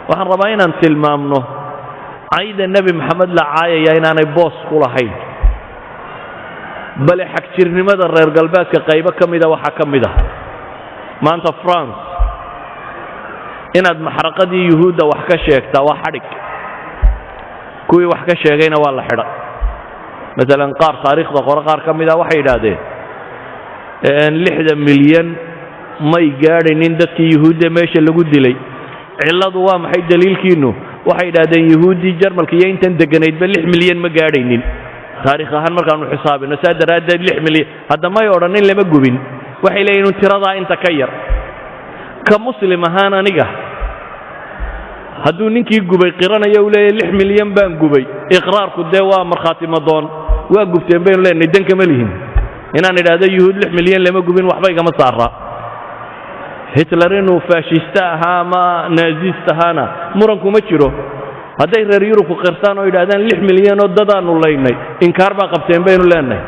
Waxaan rabaa inaan tilmaamno cayda Nebi Maxamed la caayaya inaanay boos ku lahayn, bale xagjirnimada reer galbeedka qaybo ka mida. Waxaa ka mid ah maanta France inaad maxraqadii Yuhuudda wax ka sheegtaa waa xadhig. Kuwii wax ka sheegayna waa la xidha. Maalan, qaar taariikhda qore, qaar ka mida waxay yidhaahdeen 60 milyan may gaadhaynin dadkii Yuhuudda meesha lagu dilay. Cilladu waa maxay? Daliilkiinnu? Waxay yidhahdeen Yuhuuddii Jarmalka iyo intan deganaydba 6 milyan ma gaadhaynin taarikh ahaan markaanu xisaabino. Saa daraaddeed 6 milyan hadda may odhanin lama gubin. Waxay leeyihin tiradaa inta ka yar. Ka Muslim ahaan aniga, hadduu ninkii gubay qiranayo uu leeyahy 6 milyan baan gubay, iqraarku dee waa markhaati madoon, waa gubteen baynu leenahay. Dan kama lihin inaan idhaahdo Yuhuud 6 milyan lama gubin, waxba igama saara. Hitler inuu faashiste ahaa ama naazist ahaana muran kuma jiro. Hadday reer Yurubku qirtaan oo yidhahdaan 6 milyan oo dadaannu laynay, inkaar baa qabteen baynu leenahay.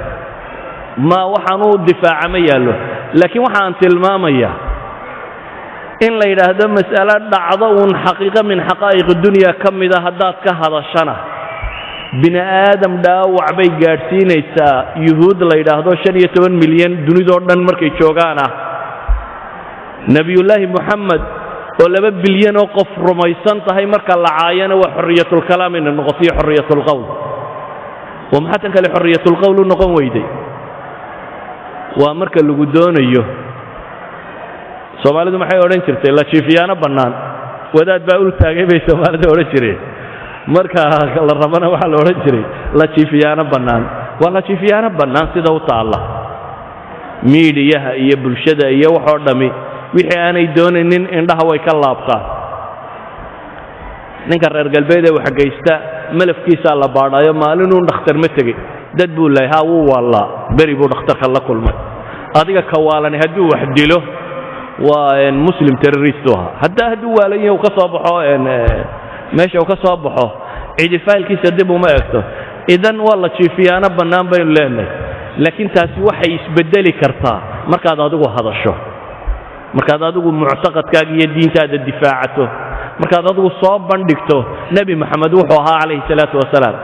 Ma waxaanu difaaca ma yaallo. Laakiin waxaan tilmaamayaa in la yidhaahdo mas'alo dhacdo uun xaqiiqo min xaqaa'iq dunya ka mida haddaad ka hadashana, bini aadam dhaawac bay gaadhsiinaysaa. Yuhuud la yidhaahdo 15 milyan dunidoo dhan markay joogaan ah, Nebiyullaahi Moxamed oo 2 bilyan oo qof rumaysan tahay marka la caayana, waa xorriyatulkalaam inay noqoto iyo xorriyatulqowl. Oo maxaa tan kale xorriyatulqowl u noqon weyday? Waa marka lagu doonayo. Soomaalidu maxay odhan jirtay? La jiifiyaano bannaan, wadaad baa ul taagay bay Soomaalida odhan jireen. Marka la rabana waxaa la odhan jiray la jiifiyaano bannaan. Waa la jiifiyaano bannaan sida u taalla. Miidiyaha iyo bulshada iyo waxoo dhammi wixii aanay doonaynin indhaha way ka laabtaan. Ninka reer galbeed ee waxgaysta malafkiisaa la baadhayo. Maalinuu dhakhtar ma tegey, dad buu lahay, ha wuu waallaa, beri buu dhakhtarka la kulmay. Adiga ka waalani hadduu wax dilo, waa Muslim terrorist u ahaa. Haddaa hadduu waalan yahay uu ka soo baxo meesha uu ka soo baxo, cidi faylkiisa dib uma eegto. Idan waa la jiifiyaano bannaan baynu leenahay. Laakiin taasi waxay isbeddeli kartaa markaad adigu hadasho, markaad adigu muctaqadkaaga iyo diintaada difaacato, markaad adigu soo bandhigto Nebi Moxamed wuxuu ahaa calayhi salaatu wasalaam.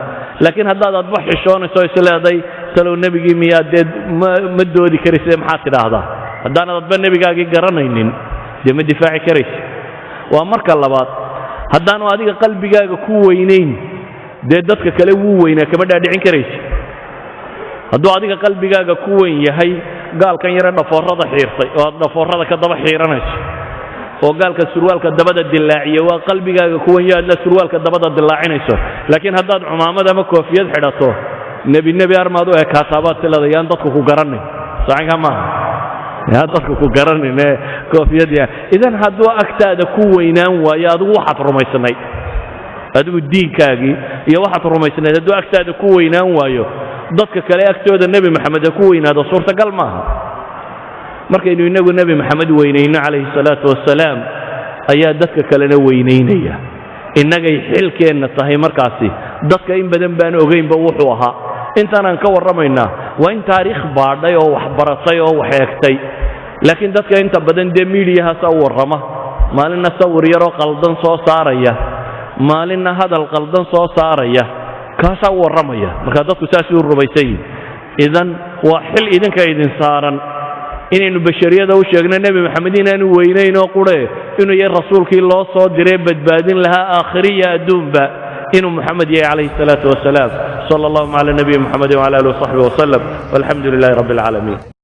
Laakiin haddaad adba xishoonayso, isleeday talow nebigii miyaa, dee ma doodi karayse. Maxaad tidhaahdaa haddaanad adba nebigaagii garanaynin? Dee ma difaaci karaysa. Waa marka labaad, haddaanu adiga qalbigaaga ku weynayn, dee dadka kale wuu weynaa kama dhaadhicin karaysa. Hadduu adiga qalbigaaga ku weyn yahay gaalkan yare dhafoorada xiirtay oo aad dhafoorada ka daba xiiranayso, oo gaalka surwaalka dabada dilaaciya waa qalbigaaga ku weyn yo aadna surwaalka dabada dilaacinayso. Laakiin haddaad cumaamad ama koofiyad xidhato, nebi nebi armaad u ekaataa tilada, yaan dadku ku garanin. Sacanka maaha, yaan dadku ku garanin ee koofiyad. Idan hadduu agtaada ku weynaan waayo adigu waxaad rumaysnayd, adigu diinkaagii iyo waxaad rumaysnayd hadduu agtaada ku weynaan waayo, dadka kale agtooda Nebi Maxamed ha ku weynaado suurtagal maaha. Markaynu innagu Nebi Maxamed weynayno calayhi salaatu wasalaam, ayaa dadka kalena weynaynaya. Innagay xilkeenna tahay markaasi. Dadka in badan baan ogaynba wuxuu ahaa. Intaanaan ka warramaynaa waa in taariikh baadhay oo wax baratay oo wax eegtay. Laakiin dadka inta badan dee miidiyahaasa u warrama, maalinna sawir yaroo qaldan soo saaraya, maalinna hadal qaldan soo saaraya, kaasaa u warramaya. Marka dadku saasay u rumaysan yihin. Idan waa xil idinka idin saaran inaynu bashariyada u sheegno Nebi Maxamed inaanu weynayn oo qurhe, inuu yahay rasuulkii loo soo diray badbaadin lahaa aakhiriya adduunba, inuu Moxamed yahay calayhi salaatu wasalaam. Sala allahuma cala nabiyi Moxamedi wcala alihi wasaxbi wasalam, walxamdu lilahi rabbi alcaalamiin.